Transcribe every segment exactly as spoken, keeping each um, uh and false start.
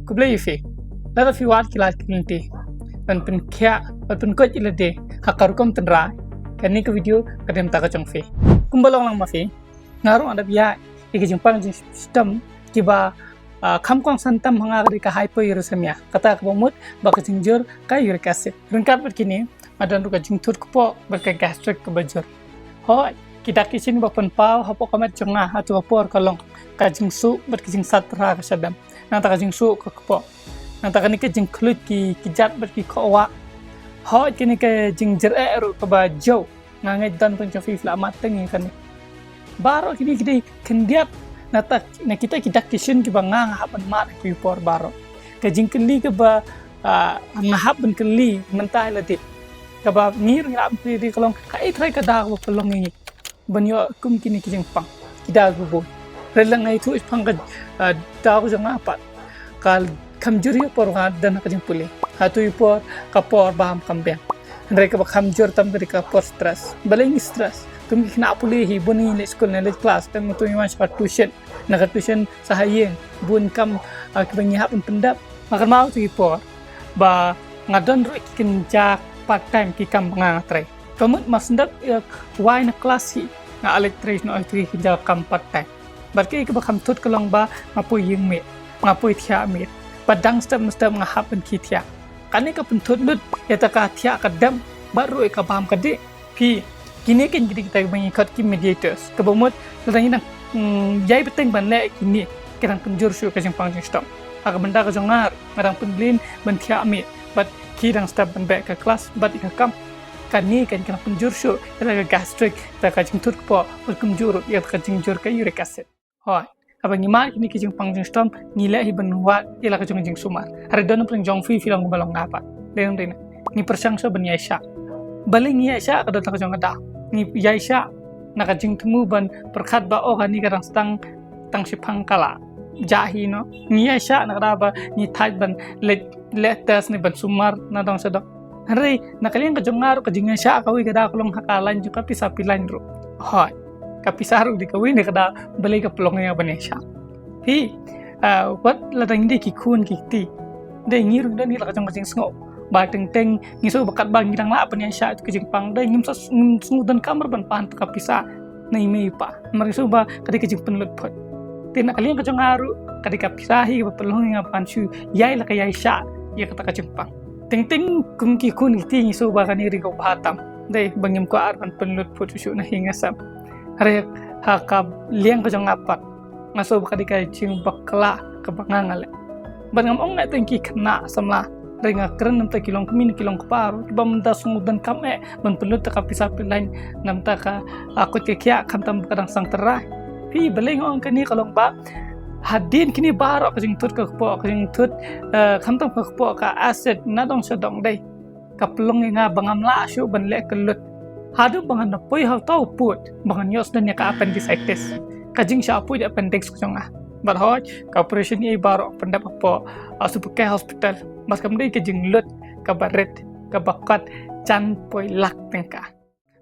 Khublei ïa phi. Lada phi wad ki lad ki lynti ban pynkhiah, ban pynkhuid ïa lade ha ka rukom tynrai, kane ka video ka dei mynta ka jong phi. Kumba long lang ma phi, nga ruh nga dap ïaid ïa ki jingpang jingshitom kiba, ah, kham kongsan tam ha nga, ka dei ka hyperuricemia. Kata kaba mut ba ka jingjur ka uric acid. Ryngkat bad kine, nga don ruh ka jingthut kpoh bad ka gastric kaba jur. Hooid, ki dak ki shin ba pynpaw hapoh ka met jong nga ha tu ka por ka long ka jingsuh bad ka jingsat ra ka shadem. Nangta ka jingsuh ka kpoh. Nangta kane ka jingkhluit ki, ki jat bad ki khohwah. Hooid, kane ka jingjyreh ruh kaba jew. Nga ngeit don pynjah phi la mad teng ïa kane. Baroh kine ki dei khyndiat na ta, na kita ki dak ki shin kiba nga, nga hap ban mad ha ki por baroh. Ka jingkylli kaba, ah, nga hap ban kylli mynta ïa lade, kaba ngi ruh ngi hap ban kylli ka long, kaei trai ka daw kaba pynlong ïa ngi ban ïoh kum kine ki jingpang, ki daw kiba bun. Hynrei lada nga ïathuh shaphang ka, ah, daw jong nga pat, ka kham jur ïa por nga don ha ka jingpule. Ha tu ïa por, ka por bam kam biang. Hynrei kaba kham jur tam ka dei ka por stress. Balei ngi stress? Kum ki khynnah pule hi, bun ngi leit skul ne leit klas, tang tu ngi wan sha ka tuition. Na ka tuition sa ha ïing, bun kam, ah, kiba ngi hap ban pyndep. Nga kynmaw tu ïa por ba nga don ruh ki kynja part time ki kam ba nga, nga trei. Ka mut ma sdang ïa wai na klas hi, nga leit trei noh ïa tu ki kynja kam part time. Bad kaei kaba kham thut ka long ba nga poi ïing miet, nga poi thiah miet. Bad dang step step nga hap ban khie thiah. Kane ka pynthut lut ïa ta ka thiah ka dem bad ruh ïa ka bam ka dih. Phi, kine kein ki dei kita kiba ngi khot ki mediators. Kaba mut lada ngi dang, mm, ïai bteng ban leh kine, ki dang pynjur shuh ka jingpang jingshitom. Ha ka bynta ka jong nga, nga dang pynblin ban thiah miet bad ki dang step ban beh ka klas bad ïa ka kam. Kane kein ki dang pynjur shuh ïa ta ka gastric, ïa ta ka jingthut kpoh, bad kumjuh ruh ïa ta ka jingjur ka uric acid. Hooid, haba ngi mad kine ki jingpang jingshitom, ngi leh hi ban wad ïa la ka jong ka jingsumar. Hynrei don na pdeng jong phi, phi long kumba long nga pat. Dei ne ym dei? Ngi pyrshang shuh ban ïaishah. Balei ngi ïaishah? Ka don ta ka jong ka daw. Ngi ïaishah na ka jingthmu ban pyrkhat ba, oh, kane ka dang sdang tang shiphang, ka la jah hi noh. Ngi ïaishah na ka daw ba ngi thait ban leit leh test ne ban sumar na dong sha dong. Hynrei na ka liang ka jong nga ruh, ka jingïaishah kawei ka daw ka long ha ka lain jong ka pisa pilain ruh. Hooid, ka pisa ruh dei kawei na ka daw balei ka pynlong ïa nga ban ïaishah. Phi, ah, wat lada ngi dei ki khun ki kti, dei ngi ruh don ïa la ka jong ka jingsngew ba teng teng ngi sngew ba katba ngi dang lah ban ïaishah ïa tu ki jingpang, dei ngim sa, ngim sngewdonkam ruh ban pan ta ka pisa na i mei i pa. Namar ngi sngew ba ka dei ka jingpynlut phut. Te na ka liang ka jong nga ruh, ka dei ka pisa hi kaba pynlong ïa nga ban shu ïai la ka ïaishah ïa kata ka jingpang. Teng teng kum ki khun ki kti ngi sngew ba kane ka dei kaba bha tam, dei ba ngim kwah ruh ban pynlut phut shuh shuh na hi nga sem. Hynrei ha ka liang ka jong nga pat, nga sngew ba ka dei ka jingbakla kaba nga, nga leh. Bad ngam ong eh teng ki khynnah samla, hynrei nga kren na bynta ki longkmie, ki longkpa ruh, kiba ym da sngewdonkam eh ban pynlut ta ka pisa pilain na bynta ka, ah, koit ka khiah, khamtam ba ka dang sdang tynrai. Phi, balei nga ong kane ka long ba hadien kine baroh, ka jingthut ka kpoh, ka jingthut, eh, khamtam ka kpoh, ka acid na dong sha dong, dei ka pynlong ïa nga ba ngam lah shuh ban leh kyllut. Haduh ba ngan da poi ha uta u pud ba ngan ïoh sdang ïa ka appendicitis, ka jingshah pud ïa appendix ka jong nga. Bad hooid, ka operation ïa i baroh pyndep hapoh, ah, Super Care Hospital. Bad kam dei ka jinglut kaba rit, kaba kot jan poi lak tyngka.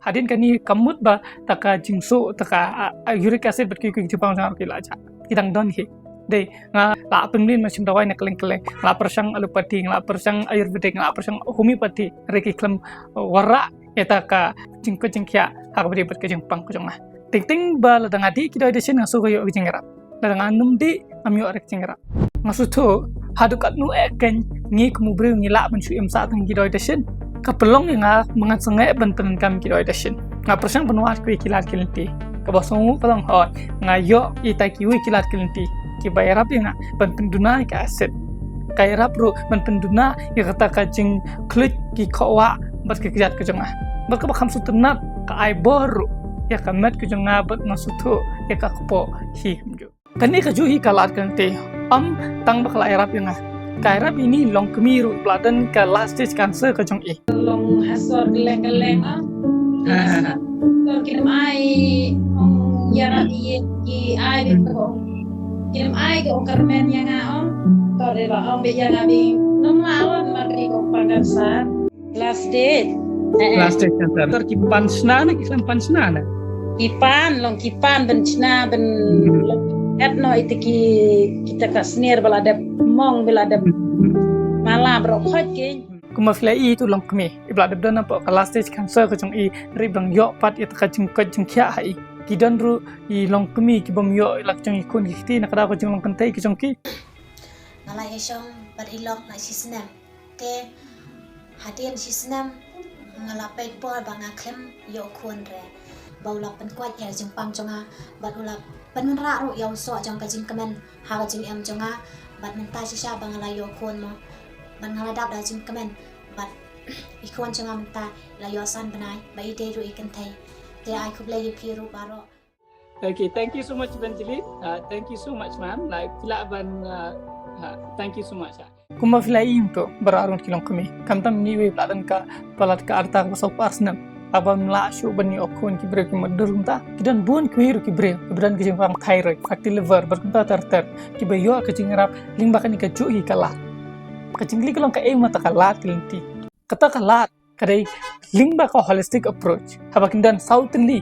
Hadien kane ka mut ba ta ka jingsuh, ta ka, ah, ah, uric acid bad ki, ki jingpang jong nga ruh ki la jah. Ki dang don hi. Dei, nga la pynmlien ban shim dawai na kylleng kylleng. Nga la pyrshang allopathy, nga la pyrshang ayurvedic, nga la pyrshang homeopathy. Hynrei ki khlem, uh, wanrah ïa ta ka jingkoit jingkhiah ha kaba ïadei bad ka jingpang ka jong nga. Teng teng ba lada nga dih ki dawai dashin, nga sngew ka ïoh ka jingïarap. Lada ngam dih, ngam ïoh ruh ka jingïarap. Nga sngewthuh haduh katno eh kein ngi kum u briew ngi lah ban shu im sah tang ki dawai dashin. Ka pynlong ïa nga ba ngan sangeh ban pyndonkam ki dawai dashin. Nga pyrshang ban wad kiwei ki lad ki lynti. Kaba sngew ka long, hooid, nga ïoh ïa kita kiwei ki lad ki lynti kiba ïarap ïa nga ban pynduna ïa ka acid. Ka ïarap ruh ban pynduna ïa kata ka jingkhluit ki khohwah bad ki kjat ka jong nga. Bad kaba kham sngewtynnat, ka ai bor ruh ïa ka met ka jong nga bad nga sngewthuh ïa ka kpoh hi kumjuh. Kane kajuh hi ka lad ka lynti. Ym tang ba ka la ïarap ïa nga, ka ïarap ïa i longkmie ruh ba la don ka last stage cancer ka jong i. Long ha sor kylleng kylleng, ah. Ha, ha, ha. Sor ki nym ai, ong, ïarap ïa ki, ai beit ko. Ki nym ai ki, ong, kyrmen ïa nga, ong. Ko dei ba ong beit ïa nga beit. Nym lah wan ma ka dei ko pang cancer. Last stage. Eh, eh. Last stage cancer. Tor ki pan shna ne, ki khlem pan shna ne? Ki pan, long ki pan ban shna, ban, hmm, long ki Kat no ita ki, kita ka snier ba la dep mong, ba la dep mala bro khot ki. Kumba phi la i tu long kmie, i ba la dep don hapoh ka last stage cancer ka jong i, rip dang ïoh pat ïa ta ka jingkoit jingkhiah ha i. Ki don ruh i long kmie ki bym ïoh ïa la ka jong i khun ki kti na ka daw ka jinglong kynthei ka jong ki. Nga la ïa shong bad i lok na shi snem. Te hadien shi snem nga la peit bor ba nga khlem ïoh khun re. Ba u la pynkoit ïa ka jingpang jong nga bad u la pynwanrah ruh ïa u soh jong ka jingkmen ha ka jingim jong nga. Bad mynta shisha ba nga la ïoh khun mo, bad nga la dap da jingkmen. Bad i khun jong nga mynta la ïoh san bnai, ba i dei ruh i kynthei. Te ai khublei ïa phi ruh baroh. Okay, thank you so much, Evangeline. Uh, thank you so much, ma'am. Like, phi lah ban, uh, uh, thank you so much. Kumba phi la i mynta, baroh arngut ki long kmie. Khamtam ngi wei palat ka, palat ka rta kaba sawphew ar snem. Haba ym lah shuh ban ïoh khun, ki briew ki mutdur mynta. Ki don bun kiwei ruh ki briew kiba don ki jingpang thyroid, fatty liver, bad kumta ter ter. Kiba ïoh ka jingïarap lyngba kane kajuh hi ka lad. Ka jingkylli ka long, kaei ma ta ka lad, ki lynti. Kata ka lad ka dei lyngba ka holistic approach. Haba kin don saw tylli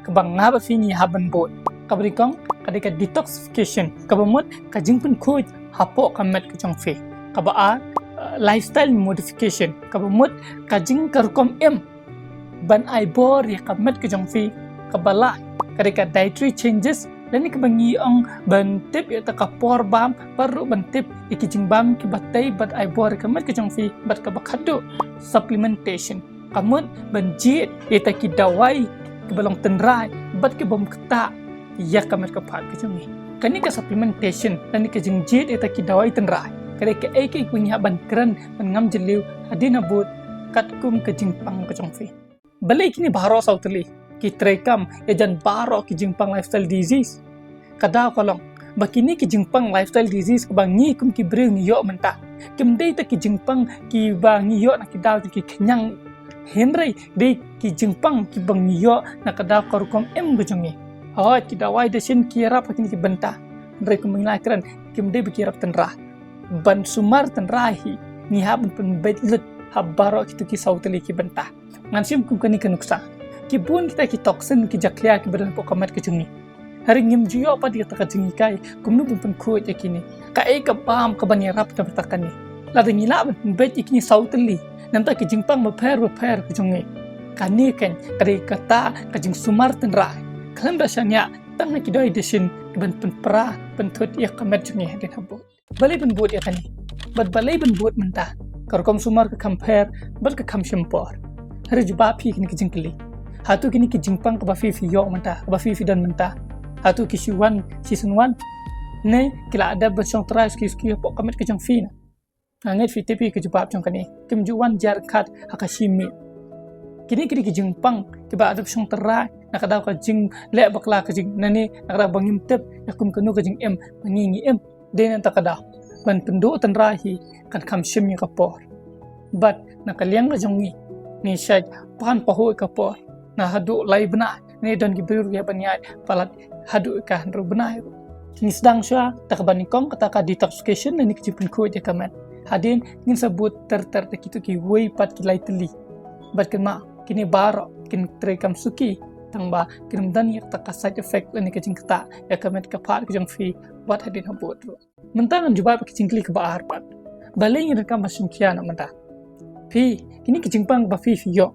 kaba nga bad phi ngi hap ban bud. Kaba nyngkong ka dei ka detoxification, kaba mut ka jingpynkhuid hapoh ka met ka jong phi. Kaba ar, uh, lifestyle modification, kaba mut ka jing ka rukom im ban ai bor ïa ka met ka jong phi. Kaba lai ka dei ka dietary changes, lane kaba ngi ong ban tip ïa ta ka por bam, bad ruh ban tip ïa ki jingbam kiba tei ban ai bor ïa ka met ka jong phi. Bad kaba khatduh, supplementation, ka mut ban jied ïa ta ki dawai kiba long tynrai bad kibym ktah ïa ka met ka phad ka jong ngi. Kane ka supplementation lane ka jingjied ïa ta ki dawai tynrai ka dei kaei kaei kaba ngi hap ban kren ban ngam jylliew hadien habud katkum ka jingpang ka jong phi. Balei kine baroh saw tylli ki treikam ïa jan baroh ki jingpang lifestyle disease? Ka daw ka long ba kine ki jingpang lifestyle disease kaba ngi kum ki briew ngi ïoh mynta, kim dei ta ki jingpang kiba ngi ïoh na ki daw jong ki khñiang, hynrei dei ki jingpang kiba ngi ïoh na ka daw ka rukom im ka jong ngi. Hooid, ki dawai dashin ki ïarap ha kine ki bynta, hynrei kum ngi la kren, kim dei ba ki ïarap tynrai. Ban sumar tynrai hi ngi hap ban pynbeit lut ha baroh kito ki saw tylli ki bynta. Ngan shim kum kane ka nuksa. Ki bun kita ki toxin, ki jakhlia kiba don hapoh ka met ka jong ngi. Hynrei ngim ju ïoh pat ïa ta ka jinghikai kumno ban pynkhuid ïa kine. Kaei ka bam kaban ïarap ïa kata kane? Lada ngi lah ban pynbeit ïa kine saw tylli na bynta ki jingpang bapher bapher ka jong ngi, kane kan ka dei kata ka jingsumar tynrai, khlem da shaniah tang na ki dawai dashin kiban pynpra pynthut ïa ka met jong ngi hadien habud. Balei ban bud ïa kane? Bad balei ban bud mynta? Ka rukom sumar ka kham pher bad ka kham shim por. Hynrei jubab phi kine ki jingkylli. Hato kine ki jingpang kaba phi phi ïoh mynta, kaba phi phi don mynta, hato ki shu wan shisien wan? Ne ki la dep ban shong tynrai suki suki hapoh ka met ka jong phi na? Nga ngeit phi tip ïa ka jubab jong kane. Kim ju wan jar khat ha ka shi miet. Kine ki dei ki jingpang kiba la dep shong tynrai na ka daw ka jingleh bakla ka jong ngi, ne na ka daw ba ngim tip ïa kum kano ka jingim ba ngi ngi im. Dei na kata ka daw ban pynduh tynrai hi kan kham shim ïa ka por. Bad na ka liang ka jong ngi, ngi shait pan pahuh ïa ka por na haduh lai bnai, ne don ki briew ruh ki hap ban ïaid palat haduh ka hynriew bnai ruh. Ngi sdang shuwa da kaba nyngkong, kata ka detoxification, ne ka jingpynkhuid ïa ka met. Hadien ngin sa bud ter ter da kito kiwei pat ki lai tylli. Bad kynmaw, kine baroh kin treikam suki, tangba kin ym don ïa kata ka side effect lane ka jingktah ïa ka met ka phad ka jong phi wat hadien habud ruh. Mynta ngan jubab ïa ka jingkylli kaba ar pat. Balei ngi donkam ban shim khia na mynta? Phi, kine ki jingpang ba phi phi ïoh,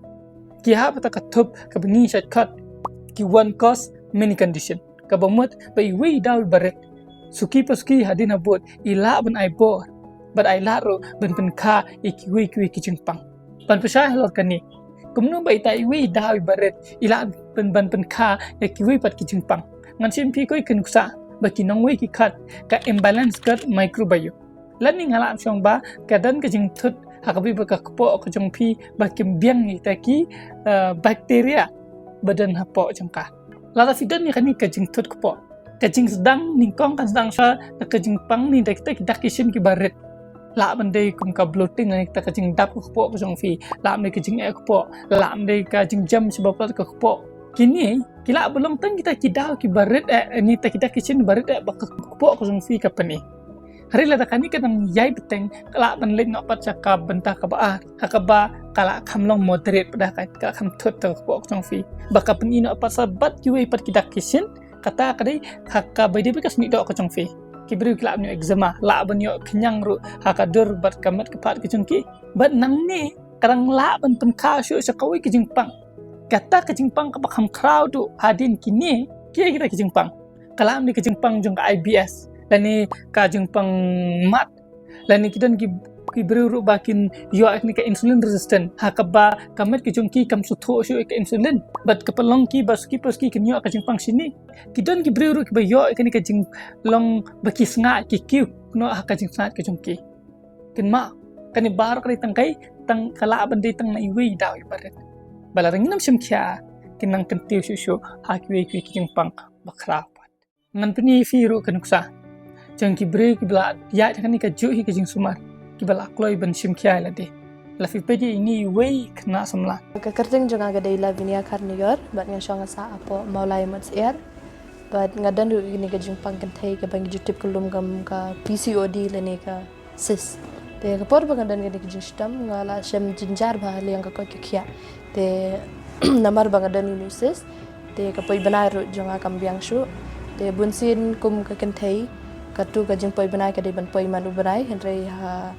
ki hap ha kata ka thup kaba ngi shait khot ki one cause many condition. Kaba mut ba iwei i daw iba rit, suki pa suki hadien habud i lah ban ai bor bad i lah ruh ban pynkha ïa kiwei kiwei ki jingpang. Ban pynshai halor kane, kumno ba ita iwei i daw iba rit i lah ban, ban pynkha ïa kiwei pat ki jingpang? Ngan shim phi kawei ka nuksa ba ki nongwei ki khot ka imbalance gut microbiome. Lane nga lah ban ong ba ka don ka jingthut ha kaba ïa ka kpoh ka jong phi ba kim biang ïa kita ki, eh, bacteria ba don hapoh jong ka. Lada phi don ïa kane ka jingthut kpoh, ka jingsdang nyngkong kan sdang shuwa da ka jingpang ne da kita ki dak ki shin kiba rit. Lah ban dei kum ka bloating ne kita ka jingdap ka kpoh ka jong phi, lah ban dei ka jingeh kpoh, lah ban dei ka jingjem shibun palat ka kpoh. Kine ki lah ban long tang kita ki daw kiba rit eh, ne kita ki dak ki shin ba rit eh ba ka kpoh ka jong phi ka pyni. Hynrei lada kane ka dang ïai bteng, ka lah ban leit noh pat sha ka bynta kaba ar, ha kaba ka lah kham long moderate pat, ka, ka kham thut ka kpoh ka jong phi, ba ka pyni noh pat sa bad kiwei pat ki dak ki shin, Kata ka dei ha kaba dei bad ka snieh doh ka jong phi. Ki briew ki lah ban ïoh eczema, lah ban ïoh khñiang ruh ha ka dur bad ka met ka phad ka jong ki. Bad nangne ka dang lah ban pynkha shuh sha kawei ka jingpang. Kata ka jingpang kaba kham khraw duh hadien kine, kiei kita ki jingpang? Ka lah ban dei ka jingpang jong ka I B S, lane ka jingpang mat, lane ki don ki, ki briew ruh ba kin ïoh ïa kane ka insulin resistant, ha kaba ka met ka jong ki kam sngewthuh shuh ïa ka insulin. Bad ka pynlong ki ba suki pa suki kin ïoh ka jingpang shini. Ki don ki briew ruh kiba ïoh ïa kane ka jinglong ba ki sngap, ki kiew noh ha ka jingsngap ka jong ki. Kynmaw, kane baroh ka dei tang kai, tang ka lah ban dei tang na iwei i daw iba rit. Ba lada ngim shim khia, kin nang kyntiew shuh shuh ha kiwei kiwei ki jingpang ba khraw pat. Ngan pyni ïa phi ruh ka nuksa jong ki briew kiba la ïaid ha kane ka juh hi ka jingsumar, kiba la kloi ban shim khia ïa lade. La phi peit ïa ine iwei i khynnah samla. Ka kyrteng jong nga ka dei Lavinia Kharnongor, bad nga shong nga sah hapoh Mawlai Motsyiar. Bad nga don ruh ïa kane ka jingpang kynthei kaba ngi ju tip kyllum kum ka P C O D lane ka cyst. Te ka por ba nga don kane ka jingshitom, nga la shem jynjar bha ha liang ka koit ka khiah. Te namar ba nga don ïa une u cyst, te ka poi bnai ruh jong nga kam biang shuh. Te bunsien kum ka kynthei, katto ka jingpoi bnai ka dei ban poi man u bnai, hynrei ha,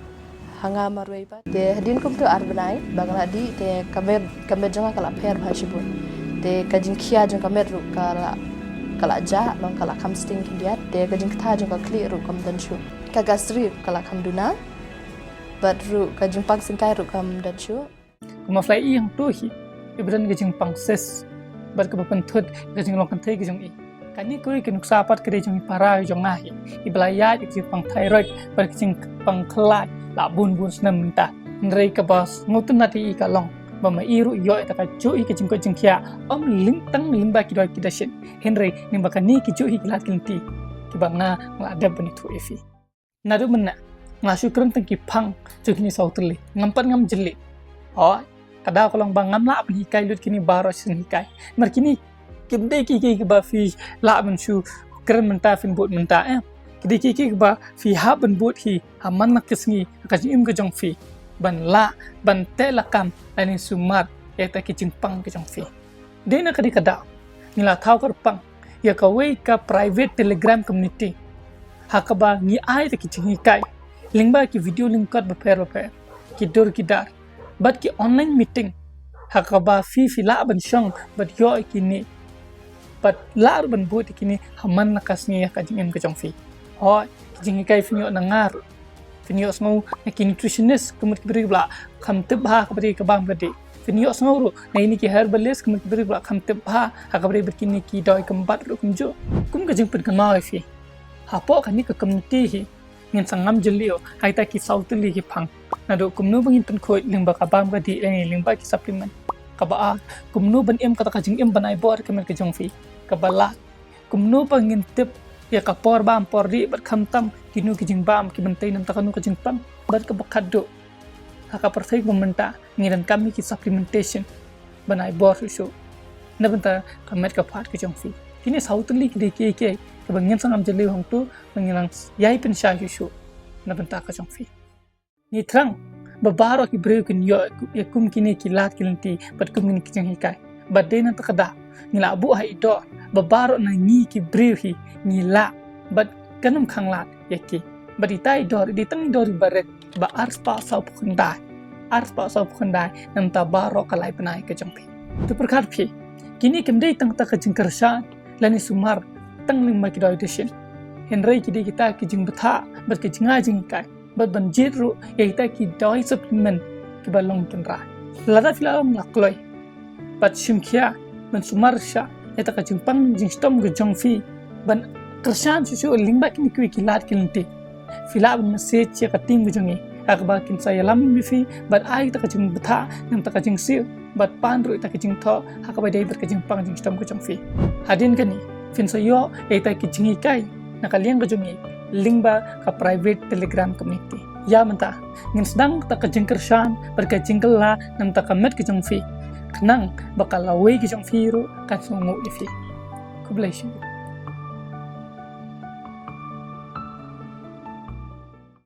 ha nga marwei pat. Te hadien kumto ar bnai ba nga la dih, te ka met, ka met jong nga ka la pher bha shibun. Te ka jingkhia jong ka met ruh ka la, ka la jah, long ka la kham sting khyndiat. Te ka jingktha jong ka khlieh ruh kam don shuh. Ka gastri ruh ka la kham duna. Bad ruh ka jingpang syngkai ruh kam don shuh. Kumba phi la ïohi hangto hi, iba don ka jingpang cyst bad kaba pynthut ka jinglong kynthei ka jong i. Kane kawei ka nuksa pat ka dei jong i para jong nga hi, iba la ïaid ïa ka jingpang thyroid bad ka jingpang khlaiñ la bun bun snem mynta. Hynrei kaba sngewtynnat ïa i ka long ba ma i ruh i ïoh ïa kata ka juh hi ka jingkoit jingkhiah, ym lyngtang lyngba ki doi ki dashin, hynrei lyngba kine ki juh hi ki lad ki lynti kiba nga, nga la dep ban ïathuh ïa phi. Naduh mynne nga la shu kren tang ki phang jong kine saw tylli, ngam pat ngam jylliew. Hooid, ka daw ka long ba ngam lah ban hikai lut kine baroh shisien hikai. Namar kine kim dei kiei kiei kiba phi lah ban shu kren mynta phin bud mynta, em. Ki dei kiei kiei kiba phi hap ban bud hi ha man la ka sngi ha ka jingim ka jong phi, ban lah ban teh lakam lane sumar ïa kita ki jingpang ka jong phi. Dei na kane ka daw ngi la thaw kyrpang ïa kawei ka private Telegram community ha kaba ngi ai da ki jinghikai lyngba ki video lyngkot bapher bapher, ki dur ki dar, bad ki online meeting ha kaba phi phi lah ban shong bad ïoh ïa kine, bad lah ruh ban bud ïa kine ha man la ka sngi ha ka jingim ka jong phi. Hooid, ki jinghikai phin ïoh na nga ruh. Phin ïohsngew na ki nutritionist, ka mut ki briew ba la kham tip bha ha kaba dei ka bam ka dih. Phin ïohsngew ruh na kine ki herbalist, ka mut ki briew ba la kham tip bha ha kaba dei bad kine ki dawai kynbat ruh kumjuh. Kum ka jingpynkynmaw ïa phi, hapoh kane ka community hi ngin sa ngam jylliew ha kita ki saw tylli ki phang. Naduh kumno ba ngin pynkhuid lyngba ka bam ka dih lane lyngba ki supplement. Kaba ar, kumno ban im kata ka jingim ban ai bor ïa ka met ka jong phi. Kaba lai, kumno ba ngin tip ïa ka por bam por dih bad khamtam kino ki jingbam ki ban tei na bynta kano ka jingpang. Bad kaba khatduh, ha ka pyrthei ba mynta ngi donkam ïa ki supplementation ban ai bor shuh shuh na bynta ka met ka phad ka jong phi. Kine saw tylli ki dei kiei kiei kiba ngin sa ngam jylliew hangto, ba ngin nang ïai pynshai shuh shuh na bynta ka jong phi. Ngi thrang ba baroh ki briew kin ïoh ïa kum kine ki lad ki lynti bad kum kine ki jinghikai. Bad dei na kata ka daw ngi la buh ha i dor ba baroh na ngi ki briew hi ngi lah bad kan ym khanglad ïa ki. Bad ita i dor i dei tang i dor iba rit ba arspah sawphew khyndai, arspah sawphew khyndai na bynta baroh ka lai bnai ka jong phi. To pyrkhat phi, kine kim dei tang kata ka jingkyrshan lane sumar tang lyngba ki dawai dashin, hynrei ki dei kita ki jingbthah bad ki jingai jinghikai bad ban jied ruh ïa kita ki dawai supplement kiba long tynrai. Lada phi la long la kloi bad shim khia ban sumar sha ïa kata ka jingpang jingshitom ka jong phi ban kyrshan shuh shuh lyngba kine kiwei ki lad ki lynti, phi lah ban message ïa ka team ka jong ngi ha kaba kin sa ïalam ïa phi bad ai kata ka jingbthah na kata ka jingsiew bad pan ruh ïa kata ka jingthoh ha kaba dei bad ka jingpang jingshitom ka jong phi. Hadien kane phin sa ïoh ïa kita ki jinghikai na ka liang ka jong ngi lyngba ka private Telegram community. Ïa mynta ngin sdang kata ka jingkyrshan bad ka jingkylla na bynta ka met ka jong phi, khnang ba ka lawei ka jong phi ruh kan sngewnguh ïa phi. Khublei shibun.